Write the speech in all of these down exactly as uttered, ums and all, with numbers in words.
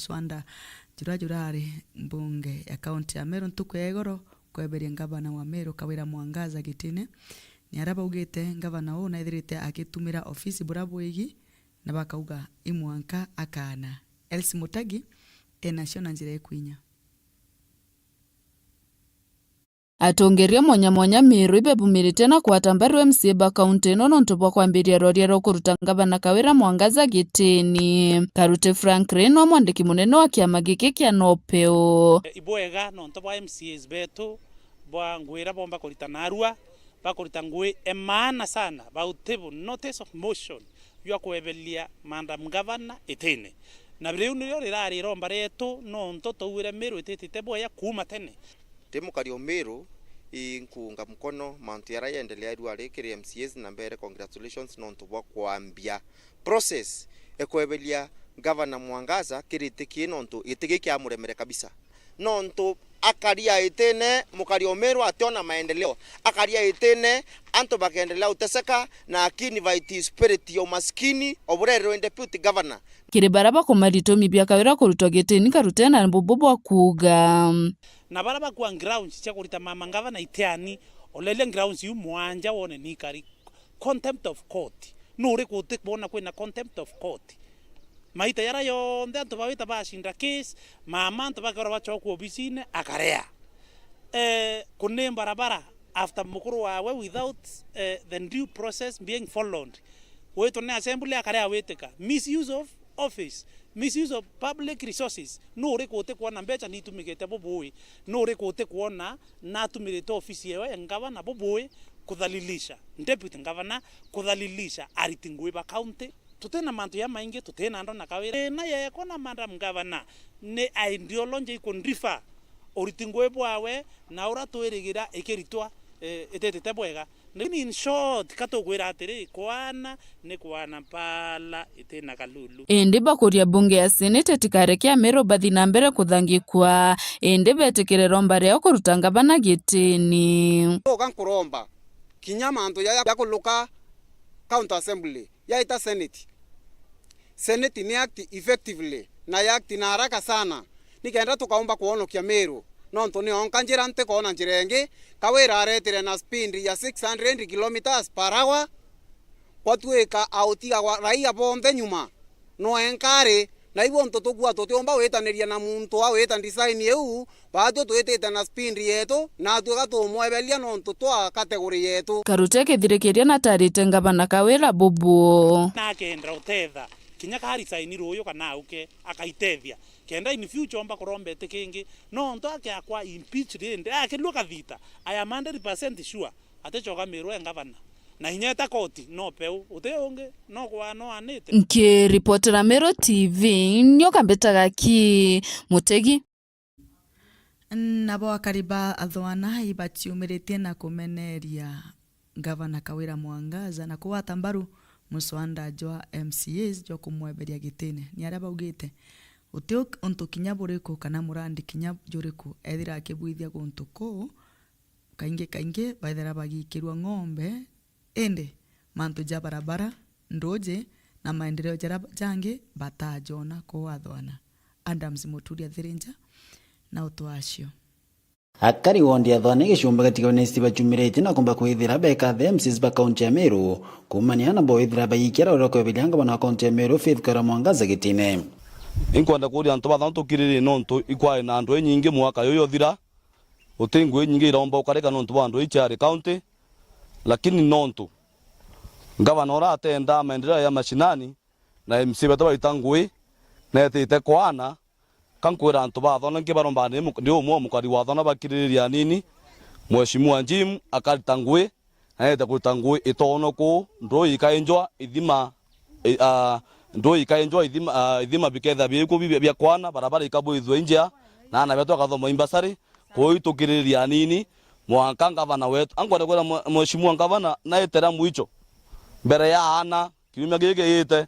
Swanda, jura jurari mbunge ya kaunti ya Meru ntuku ya igoro kweberia ngavana wa Meru Kawira Mwangaza gitine, ni aria baugite ngavana uu naithirite akitumira ofisi buria bwigi, na bakauga i mwanka akaana. Elsie Mutagi enacio na njira ikwinya. Atongeria mwanya mwanya Meru ibebumirite na kwata mbaru M C A ba kaunti ino nontu bwa kwambiria roria rwa kuruta ngavana Kawira Mwangaza gitini. Karuti Franklin nwe mwandiki munene wa kiama giki kia NOPEU. Ibwega nontu bwa M C As betu bwa ngui iria bomba kurita narua, bakurita ngui e maana sana, ba utable notice of motion jwa kweberia Madam Governor itine. Na riu nirio rirari iromba rietu, nontu twauire Meru ititite bwega kuuma tene. Ti mukari o Meru, inkuunga mkono mantu jaria yendelea irua ri kiri M C As, na mbere congratulations nontu bwa kwambia process e kweberia Governor Mwangaza kiri giti kii, nontu giti giki kiamuremere kabisa. Nontu akari aitine, mukari o Meru ationa maendeleo. Akari aitine, antu bakendelea uteseka, na akiinvite spirit ya umaskini, o buria iri deputy governor. Kiri baria bakumari itumi bia Kawira kurutwa gitini, Karute ena bubu bwa kuuga. Na baria bakua grounds cia kurita mama ngavana itiani, oleria grounds iu mwanja wone ni ikari. Contempt of court. Nu uriku utikwona kwina contempt of court? Maita jaria jonthe antu bawita bacinda case, mama antu bakeorwa bacokwa obisine, akarea. Eh, kuni barabara after mukuru wawe without, eh, the due process being followed. Witwa ni assembly, akarea witika. Misuse of office, misuse of public resources. Nu uriku utikwona mbeca niitumikite bubui? Nu uriku utikwona natumirite ofisi yewe ya ngavana bubui kuthalilisha deputy governor, kuthalilisha ariti ngui ba county? Tutina mantu jamaingi, tutina ndo na Kawira. Thina yekwa na Madam Governor ni ideology ikundrifa uriti ngui bwawe na uria twirigira ikiritwa, eh, ititite bwega. Lakini in short, ka tukwira atiri, kwana ni kwana mpala itina kalulu. Indi bakuria bunge ya Senate itikare kia Meru bathi na mbere kuthangikua, indi betikire romba riao kuruta ngavana gitini. Uga nkuromba, kinya mantu jaja jakuluka County Assembly, yaita Senate. Senate ni act effectively na ya act na haraka sana, nikenda tukaumba kwonokia Meru, nontu ni onka njira, ntikona njira ingi. Kawira aretire na speed ya six hundred kilometres per hour, kwatuika autiga gwa raia bonthe nyuma, no enka ari. Na ibu untu tukua tutiumba witaniria na muntu wa wita design iu, baatwi twitite na speed yetu, na atwi gatumweberia nontu twa category yetu. Karute akithirikiria na tarite ngavana Kawira bubu. Na akenda utetha, kinya ka resign ruuyu kana auke, akaitethia. Kenda in future omba kuromba iti kingi, nontu akiakwa impeach rindi, akirua kathita, I am hundred percent sure aticoka Meru e ngavana. Na inya eta koti, no peu, uti ungi, no kwa no anite. Nkiripotera Meru T V, nyoka mbitaga ki Mutegi. Nabo akari ba Athwana ibaciumiritie na kumeneria Ngavana Kawira Mwangaza na kugwata mbaru muswanda jwa M C As jwa kumweberia gitine. Ni aria baugite, uti uk-, untu kinya buriku kana murandi kinya juriku ethira akibwithia guntu kuu, kaingi kaingi baithira bagikirua ng'ombe, indi mantu ja barabara, nduji na maendeleo jaria jangi batajona kuu Athwana. Adams Muturia Thirinja na utwacio. Akari wondi ya Thwane gicumba gatigawe ni citi bacumiritie na kumba kwithira beka the M Cs ba kaunti ya Meru, kuumania na bo ithira baikira uria kweberia ngavana wa kaunti ya Meru Faith Kawira Mwangaza gitine. Inkwenda kuuria antu ba Thwane tukiriri nontu ikwari na andu inyingi mwaka yuyu uthira, uti ngui inyingi iromba ukarika nontu bwa andu ichiari kaunti, lakini nontu ngavana uria atenda maendeleo ya mashinani, na M C A betu baita ngui, netite kwana, ka nkwira antu ba Thwane nki baromba ndi mu-, ndi umwe wa mukari wa Thwane bakiririria anini, Mheshimiwa Jim akarita ngui, na nete kurita ngui itono kuu, ndui ikainjwa ithima, i-, a, ndui ikainjwa ithima, a, ithima biketha biku bibia bia kwana, barabara ikabwithua injia, na ana betu akathoma imbasari, kuu itukiririria anini, mwanka ngavana wetu. Ankwenda kwira mwe-, Mheshimiwa Ngavana, naitera mwicho, mbere ya ana, kiumia giki gigite,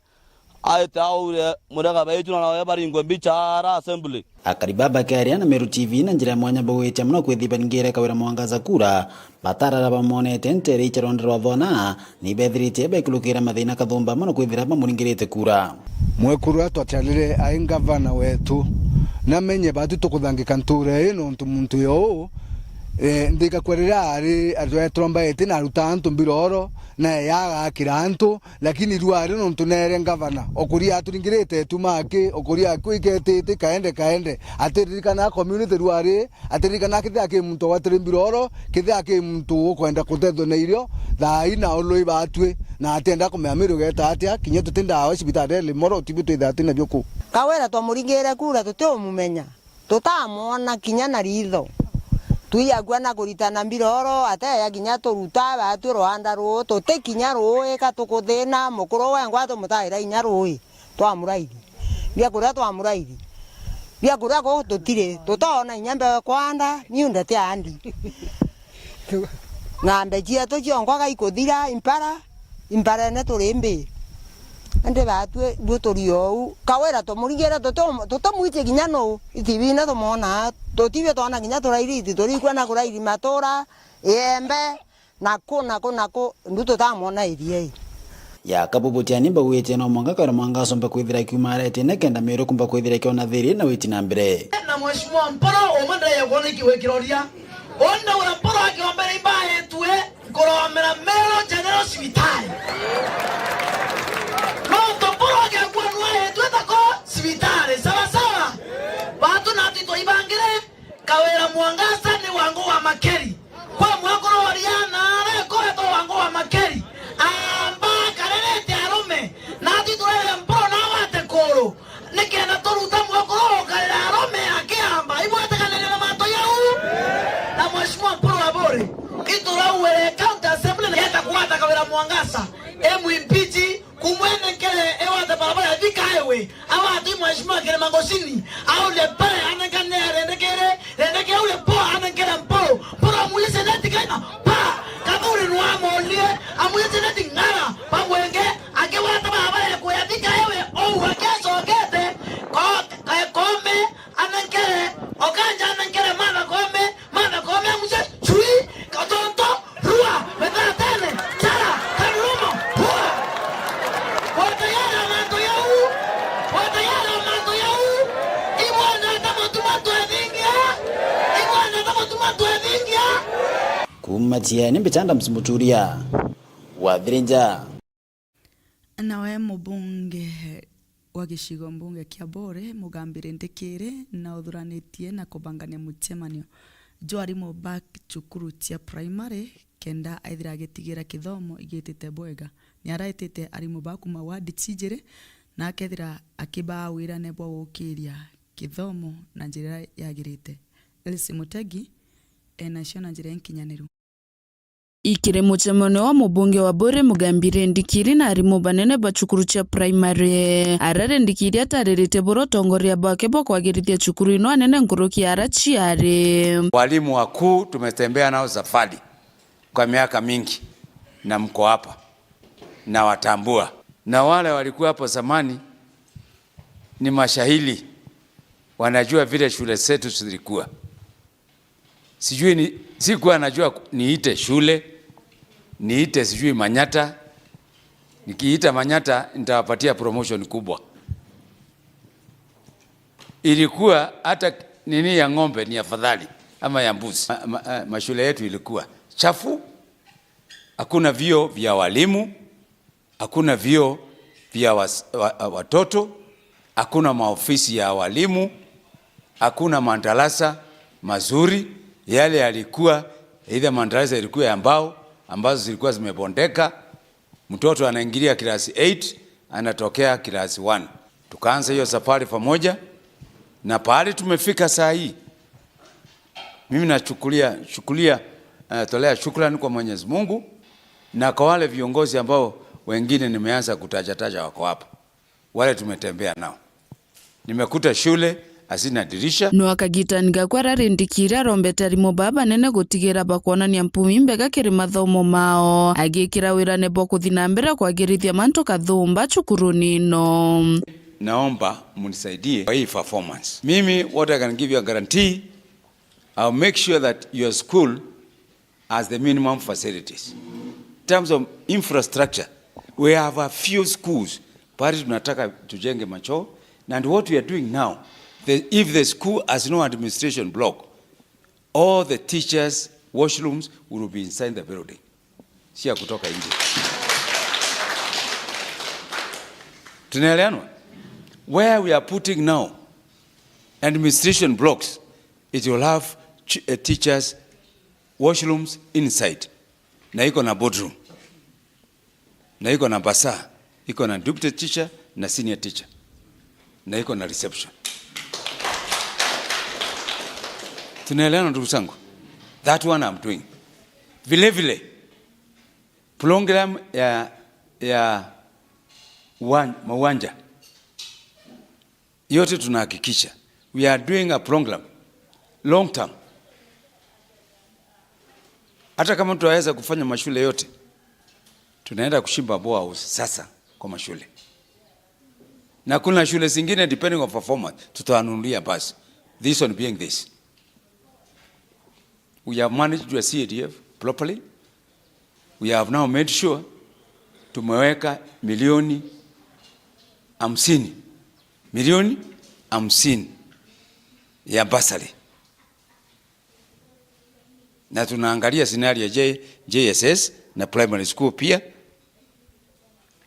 Aite aure Murega baitu na nawe baringwe mbicha ara assembly. Akari baba bakearia na Meru T V na njira ya mwanya bauite mono kwithira baringire Kawira Mwangaza kura, batarara bamonete ntere icha rwanda rwa thona, ni bethirite baikirukira mathina kathumba mono kwithira bamuringirite kura. Mwekuru atwacharire ai ngavana wetu, namenye batu tukuthangika ntura ii nontu muntu yo, eh, nthika kwa riria ari atwetwa mbaiti na aruta antu mbiroro, na yagakira antu, lakini riu ari nontu nere ngavana, okuria aturingirite tu maki, okuria akui ketiti kaende kaende, atiririkana community riu ari, atiririkana kethira ki muntu watiri mbiroro, kethira ki muntu ukwenda kutethwa na irio, thaa ii na ului batwi, na atienda kumenya miru geta atia, kinya tuti ndawa cibitari limoro, tibi twithaa twina bio ku. Kawira twamuringire kura tutiumumenya. Tutamwona kinya na ritho. Twijagua na kuritana mbiroro, ateya kinya turuta, batwi rwanda ruu, tuti kinya ruu, ika tukuthina, mukuru wengwa tumutaira inya rui, twamuraithi. Biakuria twamuraithi. Biakuria kuu tutiri, tutoona inya mbeo kwanda, niu ndete andi. Ng'ambe cietu cionkwa gaikuthira impara, imparene turi mbi. Indi batwi bu turi ou. Kawira tumurigire tutum-, tutumwitie kinya nuu. Itibina tumwona. Tutibio twona kinya turairiti, turikua na kurairi matura, iembe, na ku, na ku, na ku, ndu tutamwona iria ii. Ya Kabubu Tiani bauite no mwanka Kawira Mwangaza umba kwithira akiumaretie nikenda Meru kumba kwithira ikiona thiri na witi na mbere. Na Mheshimiwa Mporo, umwe ndeyegwo ni kiwe kiroria. Undi ura Mporo akiombere imbaitue, nkuromera Meru General Cibitari. Nontu Mporo agekua nwaitue tako cibitari. Sawa sawa? Batu natwi twaibangire, Kawira Mwangaza ni Wangu wa Makeri. Kwa mwekuru wa Riana, arekoretwo Wangu wa Makeri. Aamba akarerete arume, natwi turere Mporo na wate kuru. Nikenda turuta mwekuru ukarira arume akiamba. Ibwatikanire na mantu jau? Na Mheshimiwa Mpuru Aburi, iturauire County Assembly na yeta kwata Kawira Mwangaza, M P G, kumwenenkere ewate barabara ya Thika Highway, awati Mheshimiwa Kirima Ngocini, aurie pale anenkane arendekere, rendekere aurie poa anenkere Mpuru, Mpuru amwise neti kaina, pa, Kathuri nwamorie, amwise neti ng'ara, pa mwenge, akiwata barabara ya kuya Thika Highway, ou akiacokete, ko-, ka-, Koome, anenkere, Okanja anenkere Martha Koome, Martha Koome amuce, chui, katonto, rua, methatene, chara, karurumo, rua. Bwatayara mantu jau, bwatayara mantu jau, ibwenda ata mutuma twethingia, ibwenda ata mutuma twethingia. Kuuma Tieni, Mbitanda Msimuturia, Wathirinja. Nawe mubunge wa gicigo mbunge kia Bore, Mugambi Rindikiri, na uthuranitie na kubangania mucemanio jwa arimu ba cukuru cia primary, kenda aithira agitigira kithomo igitite bwega. Ni araitite arimu ba kuma ward cijiri, na akethira akibaa wirane bwa gukiria kithomo na njira iria yagirite. Elsie Mutegi, enacio na njira inkinyaniru. Ikiri mucemanio wa mubunge wa Bore Mugambi Rindikiri na arimu banene ba cukuru cia primary. Ara Rindikiri ataririte buria utongoria bwake bwa kwagirithia cukuru ino anene nkuruki ara ciari. Walimu wakuu tumetembea nao safari kwa miaka mingi na mko hapa, nawatambua. Na wale walikuwa hapo zamani ni mashahidi, wanajua vile shule zetu zilikuwa. Sijui ni, sikuwa najua ku-, niite shule, niite sijui Manyata. Nikiita Manyata, nitawapatia promotion kubwa. Ilikuwa hata nini ya ng'ombe ni afadhali, ama ya mbuzi. Ma-, ma-, eh, mashule yetu ilikuwa chafu, hakuna vyoo vya walimu, hakuna vyoo vya was-, wa-, watoto, hakuna maofisi ya walimu, hakuna madarasa mazuri. Yale yalikuwa, either madarasa ilikuwa ya mbao, ambazo zilikuwa zimebondeka. Mtoto anaingilia class eight, anatokea class one. Tukaanza hiyo safari pamoja, na pahali tumefika saa hii, mimi nachukulia, chukulia, eh, tolea shukrani kwa Mwenyezi Mungu na kwa wale viongozi ambao wengine nimeanza kutajataja wako hapa. Wale tumetembea nao. Nimekuta shule hazina dirisha. No akagitani gakwa ararindikire arombete arimu baa banene gutigira bakwonania mpumi mbega kiri mathomo mao, agikira wirane bwa kuthi na mbere kwagirithia mantu kathumba cukuruni ino. Naomba munisaidie kwa hii performance. Mimi, what I can give you a guarantee, I'll make sure that your school has the minimum facilities. In terms of infrastructure, we have a few schools pahali tunataka tujenge machoo, and what we are doing now, the, if the school has no administration block, all the teachers' washrooms will be inside the building, si ya kutoka nje. Tunaeleanwa? Where we are putting now administration blocks, it will have ch-, uh, teachers' washrooms inside, na iko na boardroom, na iko na bazaar, iko na deputy teacher na senior teacher, na iko na reception. Tunaelewana, ndugu zangu? That one I'm doing. Vile vile, program ya, ya uwan-, mauwanja yote tunahakikisha. We are doing a program long term. Hata kama tutaweza kufanya mashule yote, tunaenda kuchimba boreholes sasa kwa mashule. Na kuna shule zingine, depending on performance, tutawanunulia basi. This one being this. We have managed your C A D F properly. We have now made sure tumeweka milioni hamsini. Milioni hamsini ya bursary. Na tunaangalia scenario ya J-, J S S na primary school pia.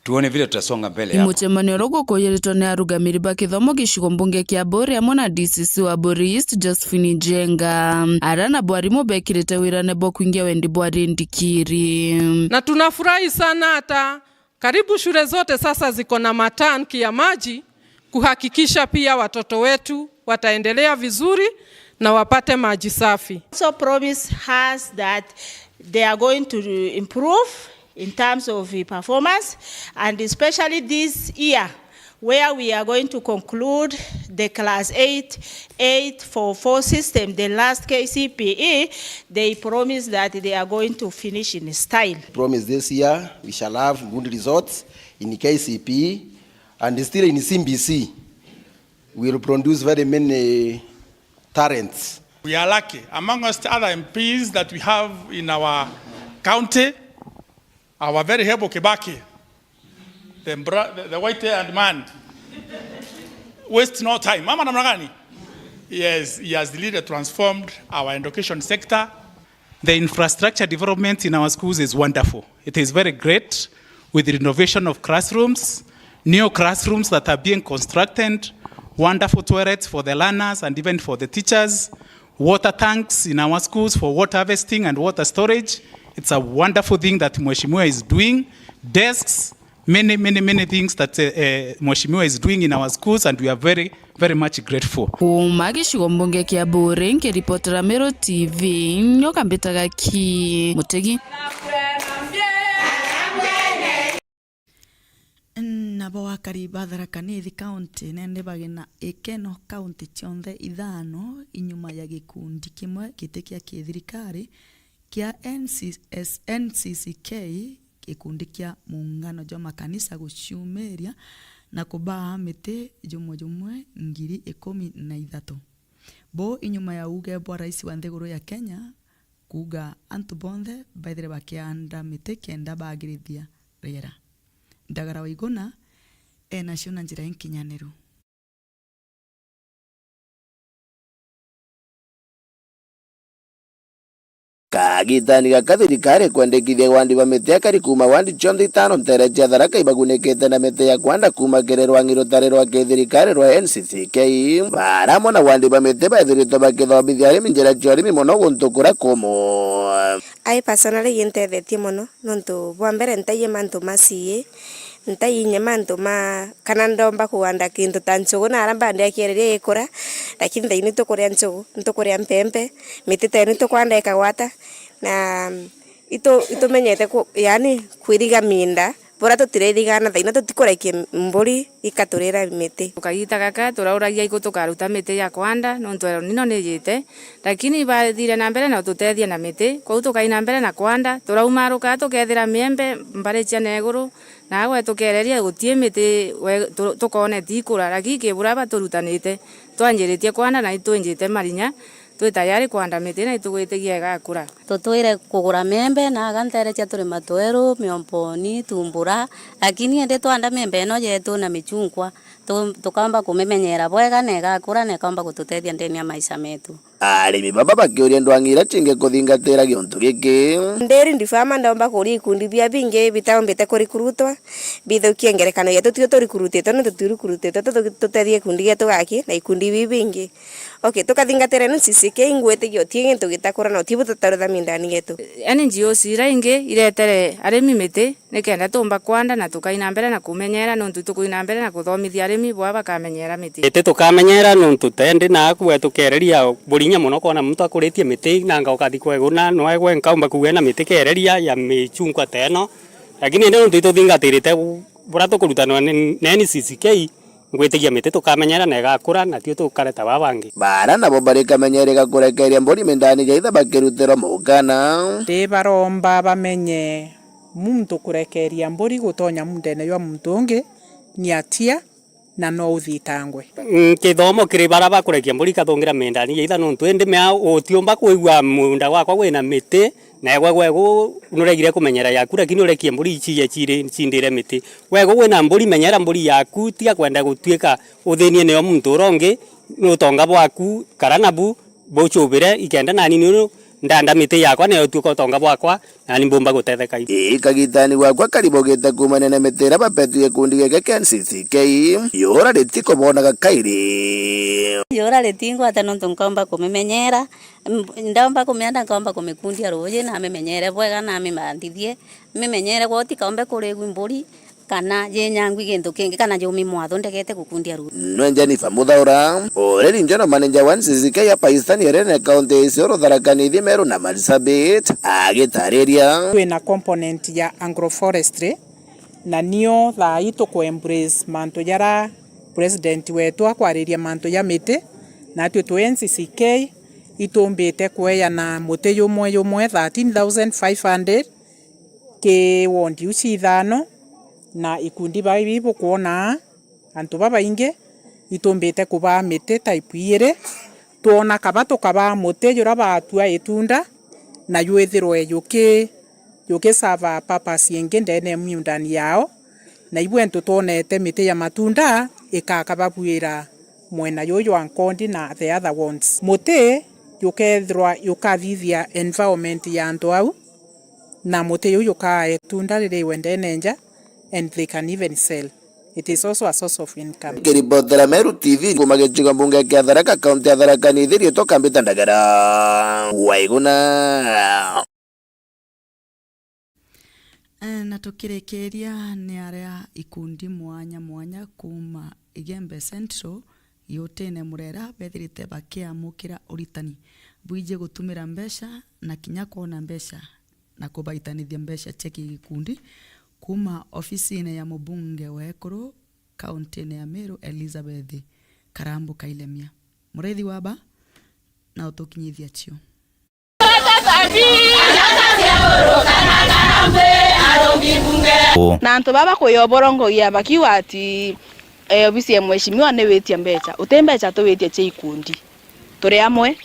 Tuone vile tutasonga mbele hapo. Ni mucemanio uria gukuyiritwe ni arugamiri ba kithomo gicigo mbunge kia Buri amwe na D C C wa Buri East, Josephine Njenga, aria nabo arimu bekirite wirane bwa kwingia wendi bwa rindikiri. Na tunafurahi sana hata karibu shule zote sasa ziko na matanki ya maji kuhakikisha pia watoto wetu wataendelea vizuri na wapate maji safi. Also promise us that they are going to improve in terms of performance, and especially this year where we are going to conclude the class eight, eight four four system, the last K C P E, they promise that they are going to finish in style. Promise this year we shall have good results in K C P E and still in C B C. We will produce very many talents. We are lucky. Amongst other M Ps that we have in our county, our very able Kibaki, the bra-, the, the white-haired man, waste no time. Ama namna gani? Yes, he has really transformed our education sector. The infrastructure development in our schools is wonderful. It is very great with the renovation of classrooms, new classrooms that are being constructed, wonderful toilets for the learners and even for the teachers, water tanks in our schools for water harvesting and water storage. It's a wonderful thing that Mheshimiwa is doing. Desks, many, many, many things that, uh, uh, Mheshimiwa is doing in our schools, and we are very, very much grateful. Kuuma gicigo mbunge kia Buri, nkiripotera Meru T V, nyoka mbitaga ki Mutegi. Nabo akari ba Tharaka Nithi County nende bagena ikeno county cionthe ithano inyuma ya gikundi kimwe giti kia kithirikari kia N C S, N C C K, gikundi kia muungano jwa makanisa guciumiria na kubaa miti jumwe jumwe ngiri ikumi na ithatu. Bo inyuma ya uuge bwa rais wa nthiguru ya Kenya kuuga antu bonthe baithire bakianda miti kenda baagirithia riera. Ndagara Waiguna enacio na njira inkinyaniru. Kagitani gaka thirikari ikwendekithia wandi ba miti akari kuuma wandi cionthe itano nteere cia Tharaka ibagunikite na miti ya kwanda kuuma kiri rwangi rutari rwa kithirikari rwa N C C K, baria amwe na wandi ba miti baithiritwe bakithomithia arimi njira cia urimi mono guntu kuria kumu. Ai personally intethetie mono. Nontu bwa mbere ntaiye mantu ma C A, ntaiye inya mantu ma kana ndomba kuanda kintu ta nchugu, na aria mbandi ya kieri riria ikura, lakini thaini tukuria nchugu, ntukuria mpempe, miti ta ino tukwanda ikagwata, na itu-, itumenyete ku-, yaani kwiriga minda, Buria tutiraithigana thaino tutikurekia mburi ikaturira miti. Tukagita gaka turauragia iku tukaruta miti ya kwanda, nontu ero nino nijite, lakini bathire na mbere na ututethia na miti, kwou tukai na mbere na kwanda, turaumaruka tukethira miembe mbari cia neguru, na agwe tukereria gutii miti we-, tu-, tukooneti ikura, lakini ki buria baturutanite, twanjiritie kwanda na itwinjite marinya, twi tayari kwanda miti na itugwitigia igakura. Tutwire kugura miembe na aga nterecia turima tweru, miomponi, tumbura, lakini indi twanda miembe ino yetu na michungwa, tu-, tukaomba kumimenyera bwega na igakura na ikaomba gututethia ndene ya maisha metu. Arimi baba bakiuria ndwang'i iria cingi kuthingatira giuntu giki. Ndiri ndifama ndomba kuria ikundi bia bingi bitaumbite kurikurutwa, bithukie ngerekano yetu, tio turikurutitwe, nontu turikurutitwe, tu-, tu-, tutethie gikundi gietu gaki na ikundi bibi bingi. Okay, tukathingatira N C C K, ingwitigia uti gintu gitakura na uti butataruthami ndani yetu. N G Os iria ingi iretere arimi miti nikenda tumba kwanda na tukai na mbere na kumenyera, nontu tukuina mbere na kuthomithia arimi bwa bakamenyera miti. Miti tukamenyera nontu tendi na akwe tukereria burinya mono kwona muntu akuritie miti nanga ukathi kweguna nwegwe nkaumba kuwe na miti kereria ya michungwa teno, lakini indi nontu ituthingatirite buria tukurutanwa ni, ni N C C K, ngwitigia miti tukamenyera na igakura, na tio tukare ta baa bangi. Baara nabo bari kamenyeri ga kurekeria mburi mindani ja itha bakirutirwa mukana. Ndi baromba bamenye muntu kurekeria mburi gutonya muundene jwa muntu ungi ni atia, na no uthitangwe. Mm, kithomo kiri bara bakurekia mburi ikathungira mindani ja itha, nontu indi mea utiumba kwigua muunda gwakwa wina miti, na egwe gwegu nuregire kumenyera yaku, lakini urekie mburi icie ciri-, cindire miti. Gwegu wina mburi, menyera mburi yaku, tiga kwenda gutuika uthinie nio muntu uria ungi, ni utonga bwaku, kara nabu, bucubire, ikenda nani niu ndanda miti yakwa, nayo tuika utonga bwakwa, nani mbumba gutetheka. Ii kagitani gwakwa karibugite kuumania na miti iria bapetwe gikundi giki kia N C C K, yura riti kubonaga kairi. Yura riti ngwate nontu nkaumba kumimenyera, M-, ndomba kumienda, nkaomba kumikundia ruuji, na mimenyere bwega, na mimandithie, mimenyere gwe utikaombe kurigwi mburi, kana jinyangwi gintu kingi, kana jumi mwatho ndegete gukundia ruuji. Nwe Jennifer Muthaura, uria ni General Manager wa N C C K ya Pakistan Irene, kaunti ya Isiolo, Tharaka Nithi, Meru na Marsabit, agitariria. Twina component ya agroforestry, na nio thaa ii tuku embrace mantu jaria president wetu akwariria mantu ja miti, natwi twi N C C K itumbite kweana muti jumwe jumwe thirteen thousand five hundred ki ward iu cia ithano, na ikundi bai bukwona antu babaingi itumbite kubaa miti type iiri, twona kaba tukabaa muti juria batua itunda, na jwithirwe juki-, jukisava purpose ingi ndene ya miundani yao, na ibwentu twonete miti ya matunda ikakaba bwira mwena juju jwa Nkondi na the other ones. Muti jukethirwa jukathithia environment ya antu au, na muti juu jukaa itunda ririwe ndene nja, and they can even sell. It is also a source of income. Kiribotera Meru T V kuma gicigo mbunge kia Tharaka, kaunti ya Tharaka Nithi, riitwa Kambita Ndagara Waiguna. Eh, na tukirikiria ni aria ikundi mwanya mwanya kuma Igembe Central, Giutine Murera bethirite bakiamukira uritani bwijie gutumira mbeca na kinya kwona mbeca na kubaitanithia mbeca cia kigikundi kuma ofisine ya mubunge wa ekuru kauntine ya Meru Elizabeth Karambu Kailemia. Murethi wa ba na utukinyithia cio. Na antu baba kuya uborongogia bakiuga ati, eh, obisi ya mheshimiwa ni witia mbeca. Uti mbeca tuwitie cia ikundi. Turi amwe.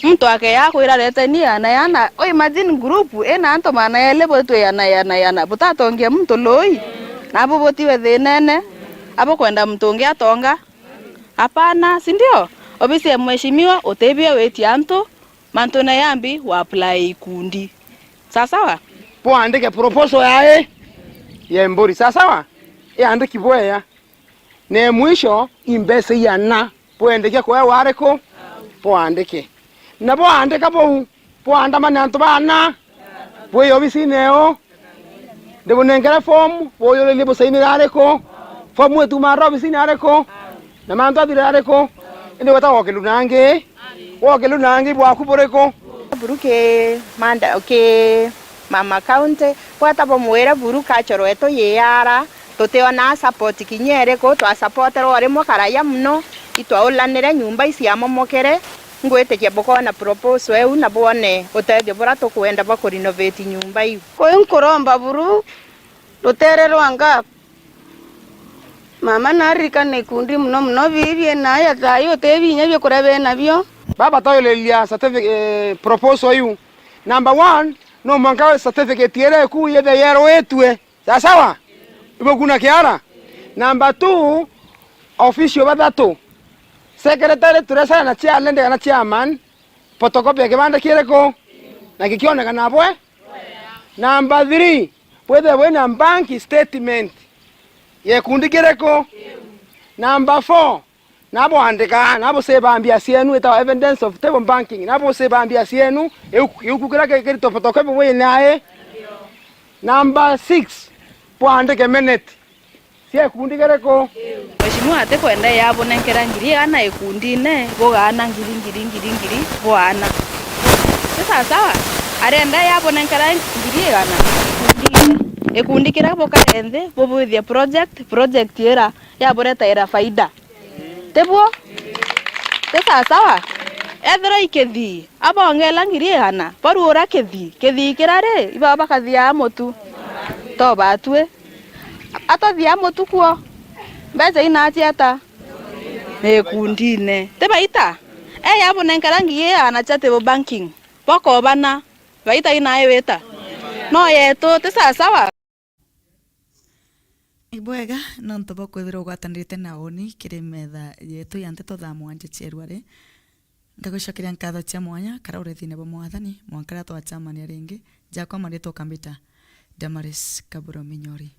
Muntu akeya akwira, "Reteni yana yana." U imagine group ina antu maana yeli bwitwe yana yana yana. Butatongia muntu lui. Na abu butiwe thinene. Abu kwenda muntu ungi atonga. Hapana, si ndio? Obisi ya mheshimiwa utibio witia antu. Mantu na yambi wa apply ikundi. Sawa sawa? Bwaandike proposal yae ya mburi. Sawa sawa? Iandiki bweya. Na mwisho, imbeca iana. Bwendekia kwewa ariku? Bwaandike. Na bwaandika buu, bwaandamane antu baana. Bwi obisine eo. Ndibunengere form, buyuririe busainire ariku? Form ituma ara obisine ariku? Na mantu athire ariku? Indi weta wokilu nangi. Wokilu nangi bwaku buriku? Buru ki manda, ki Mama County, gweta bumwire buru culture yetu yiara, tutiona support kinya iriku, twasapoterwa o rimwe karaia muno, itwaulanire nyumba iciamomokere, ngwitikia bukona proposal iu na bwone utethio buria tukwenda bwa ku renovate nyumba iu. Kwi nkuromba buru rutere rwa ngap. Mama naririkana ikundi muno muno bibi naye thaai uti binya bia kuria benabio. Baba twauliria certificate, eh, proposal iu. Number one, no mwanka certificate iria iku yethe yeruitue. Sawa sawa? Ibukuna kiara. Number two, official bathatu. Secretary, treasurer na chair, nende kana chairman. Photocopy ya kibande kiriku? Na gikionekana bwe? Number three, bwithirwe bwina bank statement ya ikundi kiriku? Number four, na bwandika, na busiba mbia cienu, itawa evidence of table banking, na busiba mbia cienu, iu, iu kiria ki-, kiritwe photocopy bwina ai. Number six, bwandike minute cia ikundi kiriku? Mheshimiwa atikwenda yabunenkera ngiri igana ikundine, bugaana ngiri, ngiri, ngiri, ngiri, bwaana. Ti sawa sawa? Arenda yabunenkera ngiri igana ikundine. Ikundi kiria bukare nthi, bubwithie project, project ira yaburetaira faida. Tibwo? Ti sawa sawa? Ethirwa i kithii, abongela ngiri igana, baruura kithii, kithii kiria ri, ibao bakathiaa mutu. To batwi. Atathiaa mutu kuo, mbeca inaati ata? Ni ikundine. Ti baita? E yabunenkera ngiri igana charitable banking, bakobana, baita inae wita? No yetu, ti sawa sawa? Ibwega, nontu bwa kwithirwa ugwatanirite na uuni kiri metha yetu ya nteto thaa mwanja cia ruari. Nkagwicokeria nkatho cia mwanya, kara urithine bwa Mwathani, mwanka riria twacamania ringi, jakwa maritwa ukambita Damaris Kaburo Minyori.